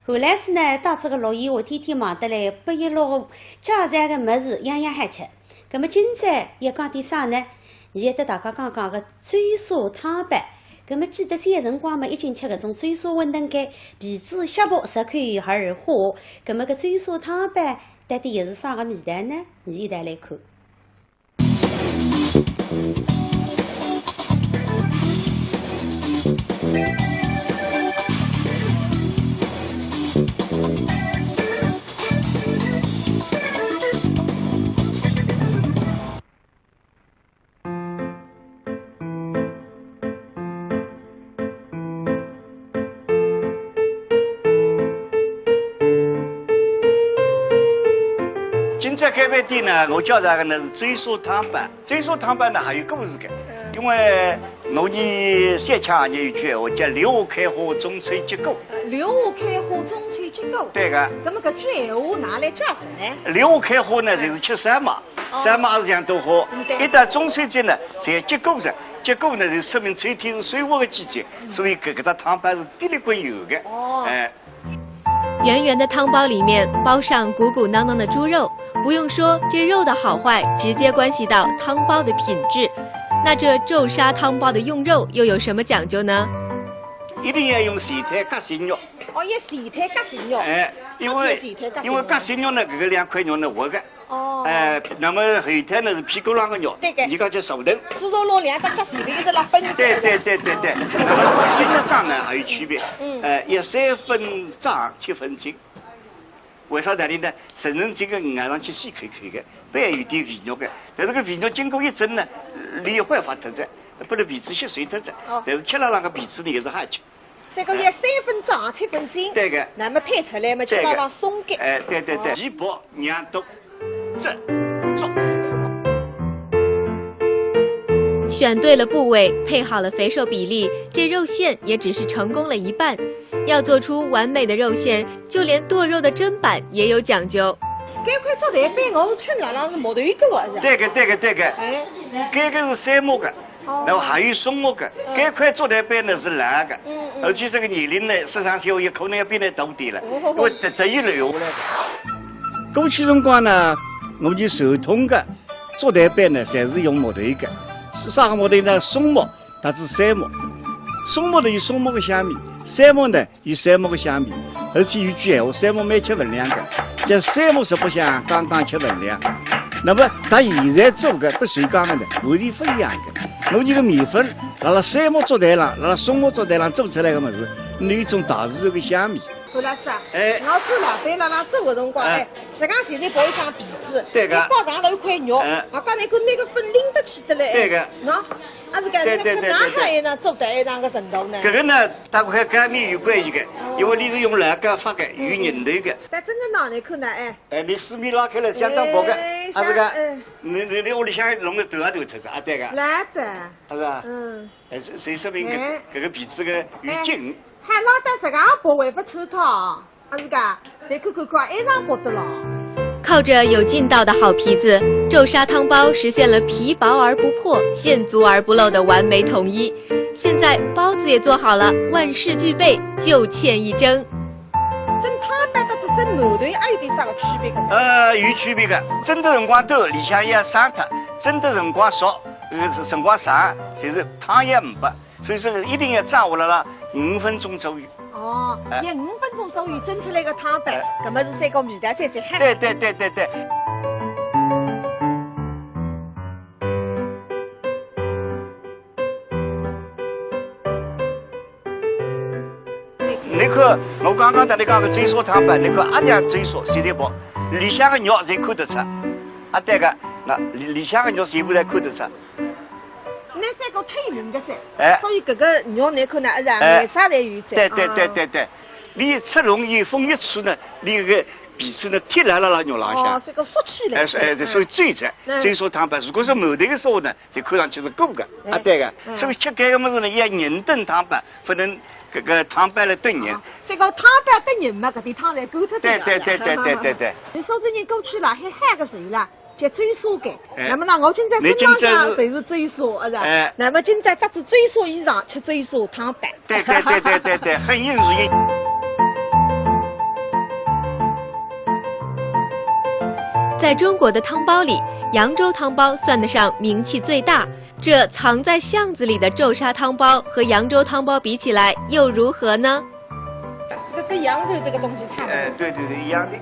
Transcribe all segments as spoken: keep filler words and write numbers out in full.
韩老师呢，带仔个陆延华天天忙得来，拨伊弄个家常个物事样样好吃。葛末今朝要讲点啥呢？现在搭大家讲讲个周砂汤包。葛末记得小辰光嘛，一径吃搿种周砂馄饨干，皮子削薄，入口而化。葛末搿周砂汤包到底又是啥个味道呢？伲一道来看。 今朝搿爿店呢，我介绍个呢是周砂汤包。周砂汤包呢还有故事个，因为我伲小腔也有句闲话叫“柳下开花，中秋结果”。柳下开花，中秋结果。对个。那么搿句闲话哪来解释呢？柳下开花呢，就是吃山麻，哦。山麻是像朵花，嗯，对。一到中秋节呢，才结果着，结果呢，就说明秋天是收获的季节，所以搿搿只汤包是滴里滚油个。哦。哎。 圆圆的汤包里面包上鼓鼓囊囊的猪肉，不用说，这肉的好坏直接关系到汤包的品质。那这周砂汤包的用肉又有什么讲究呢？一定要用全胎夹心肉。哦，要全胎夹心肉。哎，因为，啊，全胎夹心肉。因为夹心肉呢，搿个两块肉呢，活个。 哦。哎，那么后头呢是屁股浪个肉，对个。伊讲叫手蹬。猪肉弄两只脚前头一直拉分。对对对对对。筋肉张呢还有区别，嗯。哎，要三分张七分紧。为啥道理呢？成人筋个硬上去细口口个，还有点肥肉个，但是搿肥肉经过一蒸呢，里一块发脱仔，拨辣皮子吸收脱仔，哦。但是吃了那个皮子呢也是好吃。 这个要三分张七分紧，对个。那么配出来嘛，就对个。刚刚松紧。哎，对对对，哦。皮薄肉多，这重。选对了部位，配好了肥瘦比例，这肉馅也只是成功了一半。要做出完美的肉馅，就连剁肉的砧板也有讲究。搿块竹台板我吃了，那是木头一个啊，是吧？对个对个对个。哎。搿个是杉木个。 哦。那么还有松木个，嗯。搿块竹台板呢是老个，嗯嗯。而且这个年龄呢，十三岁也可能要比你大点了，哦。因为这，这一流下来的。过去辰光呢，我伲传统个竹台板呢，侪是用木头个，是啥个木头呢？松木，搭仔杉木。松木呢有松木个香味，杉木呢 有杉木个香味，而且有句闲话，杉木蛮吃分量个，叫杉木食百香，刚刚吃分量。那么，搭现在做个勿锈钢个呢，完全勿一样个。我伲个面粉，辣辣杉木竹台浪，辣辣松木竹台浪做出来个物事，有一种大自然个香味。何老师啊，哎。我看老板辣辣做个辰光，哎。哎，实际上现在包一张皮子，对个。包上头一块肉，哎。啊，刚才搿个粉拎得起得来，对个。喏，啊是搿，对对对对对。哪能做到搿样个程度呢？搿个呢， 搭搿个面有关系个，哦。因为伊是用老膏发个，有韧头个。但真个拿来看呢，哎。哎，伊四面拉开来相当薄个，哎，啊，搿个，像，哎。你，你，你屋里向弄个断啊断脱仔，啊，对个。来着。啊，是啊。嗯。哎，所，所以说明搿，哎。搿个皮子个有劲。哎，还拉得实梗薄还勿穿脱。 啊，是个，再看看看，还是薄得了。靠着有劲道的好皮子，周砂汤包实现了皮薄而不破、线足而不漏的完美统一。现在包子也做好了，万事俱备，就欠一蒸。蒸汤包搭蒸馒头还有点啥个区别个？呃，有区别个。蒸个辰光短，里向也生脱；蒸个辰光熟，呃，辰光长，就是汤也没。 所以说一定要掌握辣辣五分钟左右。哦，哎。要五分钟左右蒸出来个汤包，哎。搿么是三个味道最最好。对对对对对。侬看，我刚刚搭侬讲个周砂汤包，侬看阿娘周砂，现在包，里向个肉侪看得出。啊，对个，那里，里向个肉全部侪看得出。 拿三个透明个噻，哎。所以搿个肉侬看呢，是啊，哎。颜色侪有噻。对对对对对，啊。伊出笼以后风一吹呢，伊搿个皮子呢贴辣辣辣肉浪向。哦，是个缩起来。哎，是，哎，所以最赞，嗯。所以说汤包，如果是馒头个说呢，就看上去是鼓个，哎。啊，对个。嗯。所以吃搿个物事呢，要人炖汤包，勿能搿个汤包来炖人。哦，这个汤包炖人嘛，搿点汤侪干脱对对对对对对对。侬苏州人过去了，还喊个谁啦？ 叫周砂个。哎。那么呢，我今朝身浪向侪是周砂，是吧？哎。那么今朝搭仔周砂衣裳，吃周砂汤包。对对对对对对，很应景。在中国的汤包里，扬州汤包算得上名气最大。这藏在巷子里的咒杀汤包和扬州汤包比起来又如何呢？这跟扬州这个东西差不多。哎，对对对，一样的。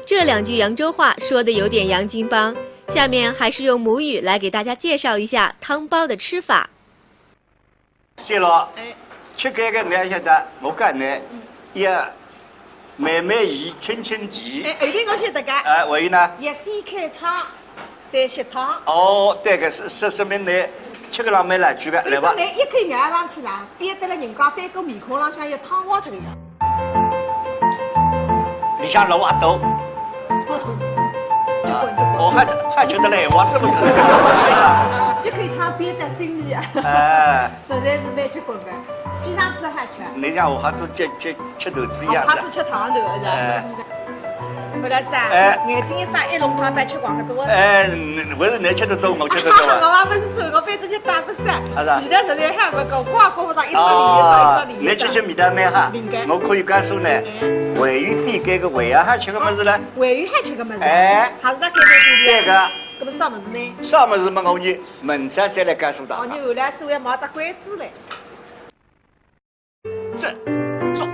这两句扬州话说的有点洋泾浜，下面还是用母语来给大家介绍一下汤包的吃法。谢了，哎，吃搿个侬晓得，我讲呢，要慢慢移，轻轻移。哎，后头我晓得个，哎，还有呢？要先开汤，再吸汤。哦，对个，是是说明侬吃个浪蛮来句个，来吧你。一口咬上去啦，变得了人家三个面孔浪向有汤花这个样。里向肉也多。就滚就哦，滚。还还吃得来，我是不是？一口汤憋在心里啊，哎，实在是蛮结棍的，非常之好吃。人家我还是吃吃吃豆子一样的。哦，他是吃汤头的。哎回来噻，哎眼睛一眨，一笼汤包吃光个多。哎，我是侬吃得多，我吃得多啊。我也不是说，我反正就打不散。啊是啊味道实在还不够，光顾不上一只梨，一只哦，梨。侬吃吃味道蛮好灵个。我可以告诉侬，还有比搿个还要好吃个物事了。还有还吃个物事？哎还是在开开心心。对个。那么啥物事呢？啥物事嘛，我呢，明朝再来告诉大哦，家你。后来是要卖只关子嘞。这，这。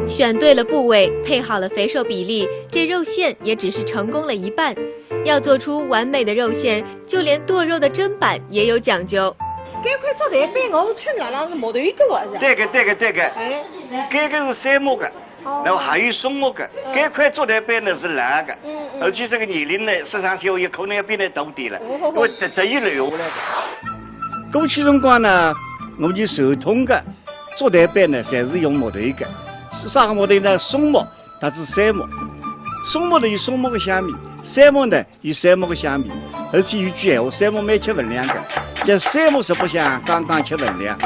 选对了部位，配好了肥瘦比例，这肉馅也只是成功了一半。要做出完美的肉馅，就连剁肉的砧板也有讲究。搿块做台板我吃了，那是木头一个啊，是吧？对个，对个，对个。哎，搿个是山木个，哦然后还有松木个。嗯搿块做台板呢是烂个，嗯嗯而且这个年龄呢，十三岁也可能要比侬大点了，哦因为这这一流下来的。过去辰光呢，我们传统个做台板呢，侪是用木头个，是啥个木头呢？松木，它是山木。松木呢有松木个香味，山木呢有山木个香味，而且有句闲话，山木蛮吃分量个，叫山木食不香，刚刚吃分量。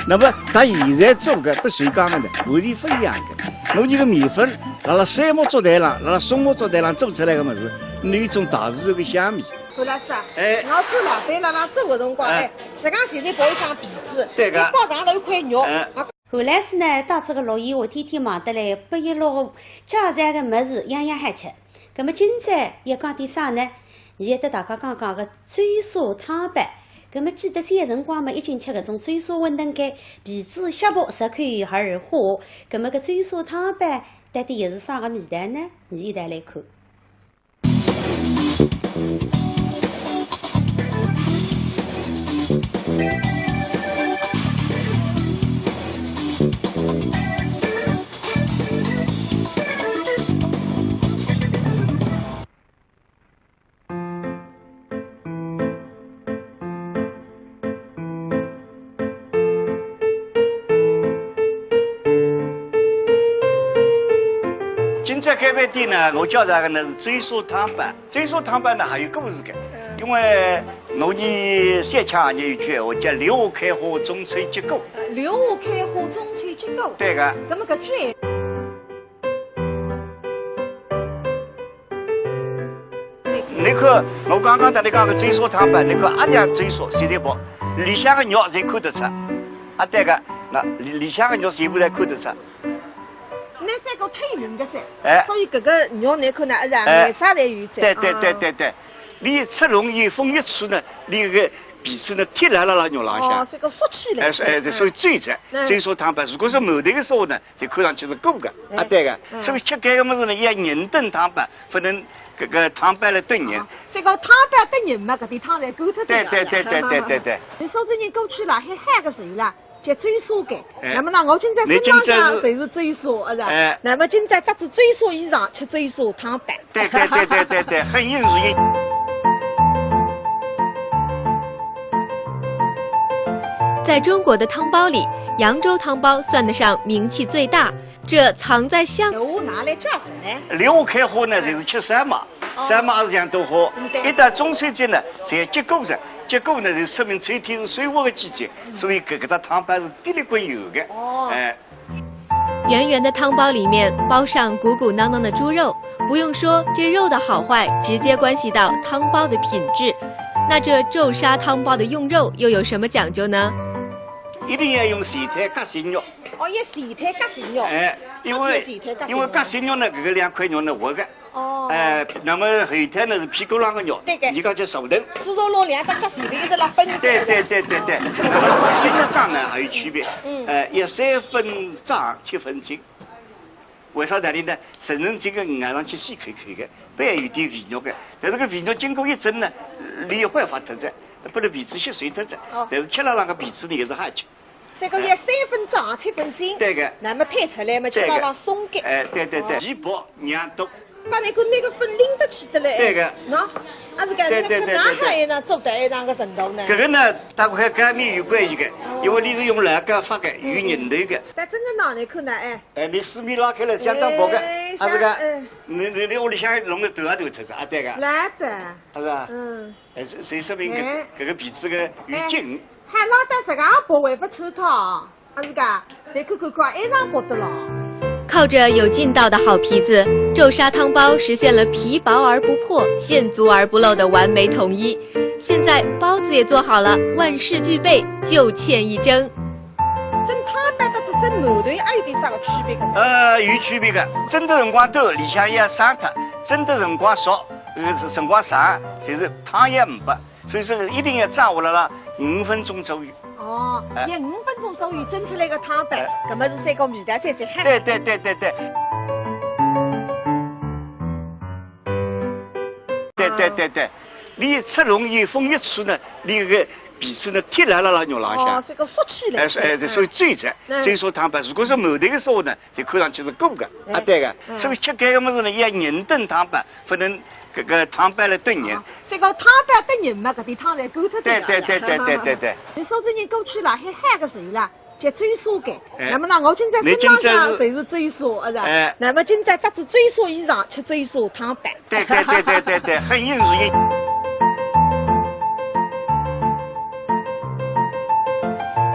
那么，它现在做个，不锈钢个呢，完全不一样个。我搿个面粉，辣辣山木做台浪，辣辣松木做台浪做出来个物事，有一种大自然个香味。何老师啊，哎我看老板辣辣做个辰光，哎哎，实际上现在包一张被子，对个还包上头一块肉，哎啊何老师呢，到这个六一我天天忙得来，拨伊落家常个物事样样好吃。葛么今朝要讲点啥呢？现在搭大家讲讲个周砂汤包。葛么记得小辰光嘛，一径吃搿种周砂馄饨干，皮子削薄，入口而化。葛么搿周砂汤包到底又是啥个味道呢？伲一道来看。 今朝搿爿店呢，我介绍个呢是周砂汤包。周砂汤包呢还有故事个，因为我伲小腔也有句闲话叫“柳下开花，中秋结果”。柳下开花，中秋结果。对个。那么搿句，侬看，我刚刚搭侬讲个周砂汤包，侬看阿像周砂，现在薄，里向个肉侪看得出。啊，对个，那里里向个肉全部侪看得出。那三个透明个噻，哎所以搿个肉侬看呢，哎呀，哎颜色侪有噻。对对对啊。对对，侬一出笼，伊风一吹呢，侬个皮子呢贴辣辣辣肉浪哦向，。是个缩起来。哎，是哎，所以最赞。嗯周砂汤包，如果是馒头个说话呢，就看上去是过个，哎啊，对个。嗯所以吃搿个物事呢，要人炖汤包，勿能搿个汤包来炖人。啊，这个汤包炖人嘛，搿点汤侪够脱对的。对对对对对对。你苏州人过去了，还喊个谁啦？叫周砂个。哎那么呢，我今朝身浪向侪是周砂，是吧？哎那么今朝搭仔周砂衣裳，吃周砂汤包。对对对对对对，很硬是硬。在中国的汤包里，扬州汤包算得上名气最大。这藏在巷闲话哪来讲呢？柳下开花呢，就是吃山麻，哦山麻是像朵花嗯，对。一到中秋节呢，就要结果了，结果呢，就说明秋天是收获的季节，所以搿个搭汤包是滴里滚油的。哦哎，圆圆的汤包里面包上鼓鼓囊囊的猪肉，不用说，这肉的好坏直接关系到汤包的品质。那这咒杀汤包的用肉又有什么讲究呢？一定要用前腿夹心肉。哦，要前腿夹心肉。哎，因为，啊，前腿夹心肉。因为夹心肉呢，搿个两块肉呢，活个。哦。哎，那么后腿呢，是屁股浪个肉，对个。伊讲叫手蹬。猪肉弄两只脚前头一直辣奔。对，对，对，对，对。筋肉张呢，还有区别。嗯。哎，要三分张，七分紧。 为啥道理呢？成人这个牙上去细口口个，还有点肥肉个，但是搿肥肉经过一蒸呢，里一块发脱仔，拨辣皮子吸收脱仔，哦。但是吃了那个皮子呢，也是好吃。这个要三分张，七分紧。对个。那么配出来嘛，就对个。刚刚松开。哎，对对对，哦。皮薄，娘多。刚才跟那个粉拎得起的嘞。对个。喏，啊，是个，对对对对对。那个哪还有呢，做到那个程度呢？搿个呢，搭搿个干面有关系个，哦。因为你是用老干发个，有劲头个。但真个拿来看呢，哎。 哎，你四面拉开来，相当薄个，哎，啊，这个，像，哎。你，你，你屋里向弄个头啊头出来，啊，对个。来着。啊，是啊。嗯。哎，所以说明搿，哎。搿个皮子个有劲。哎，还拉到这个阿婆还不出套，啊，是个，你看看看，一样薄的了。靠着有劲道的好皮子，皱沙汤包实现了皮薄而不破、线足而不漏的完美统一。现在包子也做好了，万事俱备，就欠一蒸。 蒸汤包搭蒸馒头还有点啥个区别个？呃，有区别个。蒸的辰光多，里向也要生脱；蒸的辰光少，呃，辰光长，就是汤也没。所以说一定要掌握了啦，五分钟左右。哦，哎。要五分钟左右蒸出来个汤包，哎。搿么是三个味道最最好。对对对对对。对对对对。 你一出笼，一风一吹呢，你个皮子呢贴辣辣辣肉浪向。哦，这个缩起来。哎，是，哎，所以皱着，嗯。皱沙汤包。如果是馒头个时候呢，就看上去是鼓个，哎。啊，对个。嗯。所以吃搿个物事呢，要人炖汤包，勿能搿个汤包来炖人。哦，这个汤包炖人嘛，搿点汤侪勾脱脱了。对对对对对对对。你苏州人过去了，还喊个谁啦？ 叫周沙个。哎。那么呢，我今朝身浪向侪是周沙，是吧？哎。那么今朝搭仔周沙衣裳，吃周沙汤包。对对对对对对，很应景。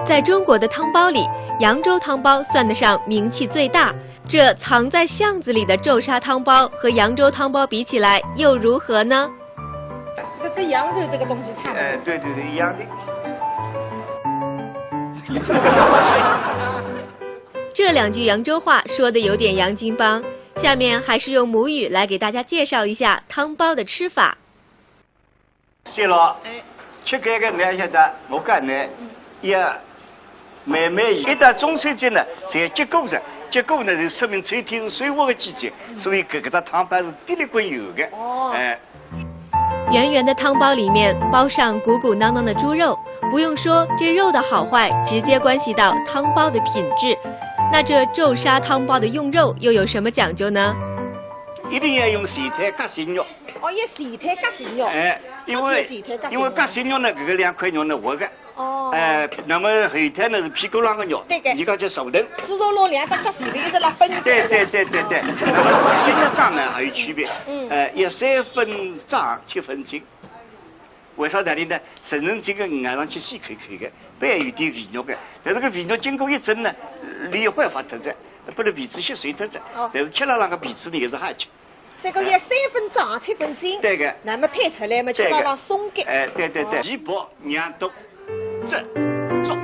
在中国的汤包里，扬州汤包算得上名气最大。这藏在巷子里的皱沙汤包和扬州汤包比起来，又如何呢？ 这个跟扬州这个东西差不多。哎，对对对，一样的。这两句扬州话说的有点洋泾浜，下面还是用母语来给大家介绍一下汤包的吃法。谢了，哎。吃搿个呢，晓得，我讲呢，嗯。也 慢慢，一到中秋节呢，侪结果哉，结果呢，就说明秋天是收获的季节，所以搿个搭汤包是滴里滚油个。哦。哎。圆圆的汤包里面包上鼓鼓囊囊的猪肉，不用说，这肉的好坏直接关系到汤包的品质。那这皱沙汤包的用肉又有什么讲究呢？一定要用前腿夹心肉。哦，要前腿夹心肉。哎，因为，哦，前腿夹心肉。因为夹心肉呢，搿个两块肉呢，活个。 哦。哎，那么后头呢是屁股浪个肉，对个。伊讲叫手蹬。猪肉弄两只脚前头一直辣奔。对对对对对，那么筋肉张呢还有区别，嗯。哎，要三分张七分紧。为啥道理呢？成人这个牙上去细口口个，还有点肥肉个，但是搿肥肉经过一蒸呢，里一块发脱仔，拨辣皮子吸收脱仔，哦。但是吃了那个皮子呢也是好吃。 这个要三分张七分紧，对个。那么配出来嘛，对个。就刚刚松开。哎，对对对，哦。皮薄，娘多，这，重。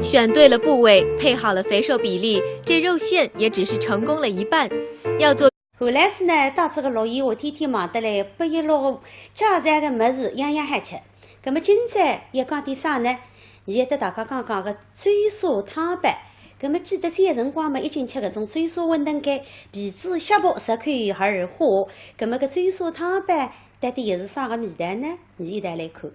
选对了部位，配好了肥瘦比例，这肉馅也只是成功了一半。要做后来是呢，到这个洛阳，我天天忙得来，拨伊落个家常个物事样样好吃。葛么今朝要讲点啥呢？现在搭大家讲讲个周沙汤包。 葛么记得小辰光嘛，一径吃搿种周沙馄饨干，皮子削薄，入口而化。葛么搿周沙汤包到底又是啥个味道呢？伲一道来看。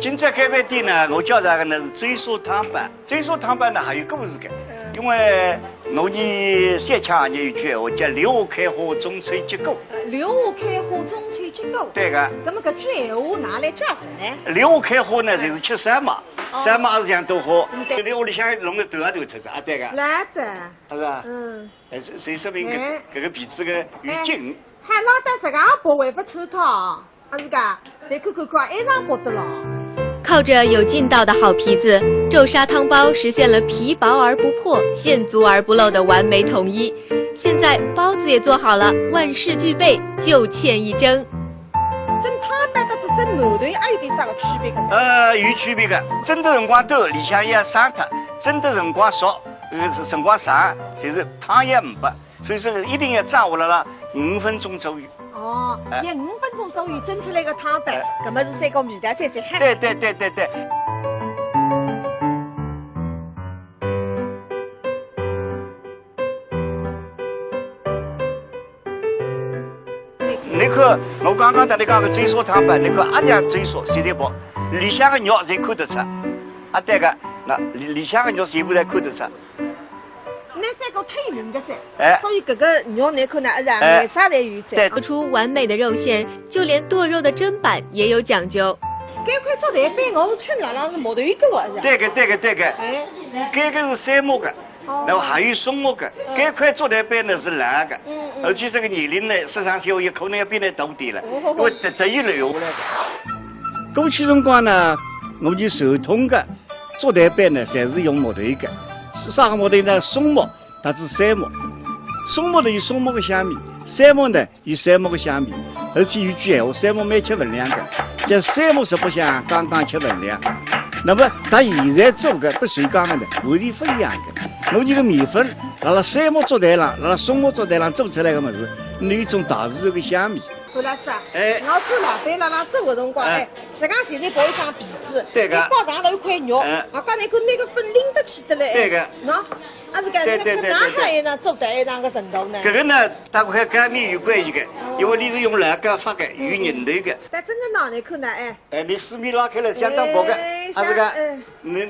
今朝搿爿店呢，我介绍个呢是周沙汤包。周沙汤包呢还有故事个。嗯。因为我伲山东人有句闲话叫"柳下开花，终成结果"。柳下开花，终成结果。对个。那么搿句闲话哪来解释呢？柳下开花呢，就是吃山麻，哦。山麻是像朵花，嗯，对。搿屋里向弄得断啊断脱子啊，对个。来着。是吧？嗯。哎，所以说明搿，哎。搿个鼻子个有劲。哎，还老得这个也不会勿穿脱。 阿是噶，再看看看，还上不得了。靠着有劲道的好皮子，皱沙汤包实现了皮薄而不破、线足而不漏的完美统一。现在包子也做好了，万事俱备，就欠一蒸。蒸汤包搭是蒸馒头还有点啥个区别个？呃，有区别个。蒸的辰光短，里向也生脱；蒸的辰光熟，呃，辰光长，就是汤也没。所以说一定要掌握了啦，五分钟左右。 哦，哎。要五分钟左右蒸出来个汤包，哎。那么是三个味道最最好。对对对对对。侬看，我刚刚搭侬讲个蒸熟汤包，侬看阿娘蒸熟，水头薄，里向个肉侪看得出。啊，对个，那里里向个肉全部侪看得出。 拿三个透明个噻，哎。所以搿个肉侬看呢，是啊，哎。颜色侪有噻。对。做出完美的肉馅，就连剁肉的砧板也有讲究。搿块做台板我称了，那是木头一个啊，是啊。对个，对个，对个。哎。搿个是杉木个，哦。然后还有松木个，嗯。搿块做台板呢是烂个，嗯嗯。而且这个年龄呢，十上岁也可能要比侬大点了，哦。因为这这一流下来的。过去辰光呢，我们就传统个 做台板呢，侪是用木头个。啥个木头呢？松木，搭仔杉木。松木呢有松木个香味，杉木呢有杉木个香味，而且有句闲话，杉木蛮吃分量个，叫杉木食百香，刚刚吃分量。那么，搭现在做个，拨谁讲个呢？完全勿一样个。我搿个面粉，辣辣杉木做台浪，辣辣松木做台浪做出来个物事，有一种大自然个香味。 何老师啊，哎。我看老板辣辣做个辰光，哎。哎，自家现在包一张皮子，对个。包上头一块肉，哎。啊，刚才看那个粉拎得起的嘞，对个。喏，啊，是搿对对对对对。哪还有呢，做到一样个程度呢？搿个呢，搭搿个干面有关系个，哦。因为侬是用老干发个，有劲头个。但真个拿来看呢，哎。哎，侬四面拉开来相当薄个，哎，啊，是个，像，哎。侬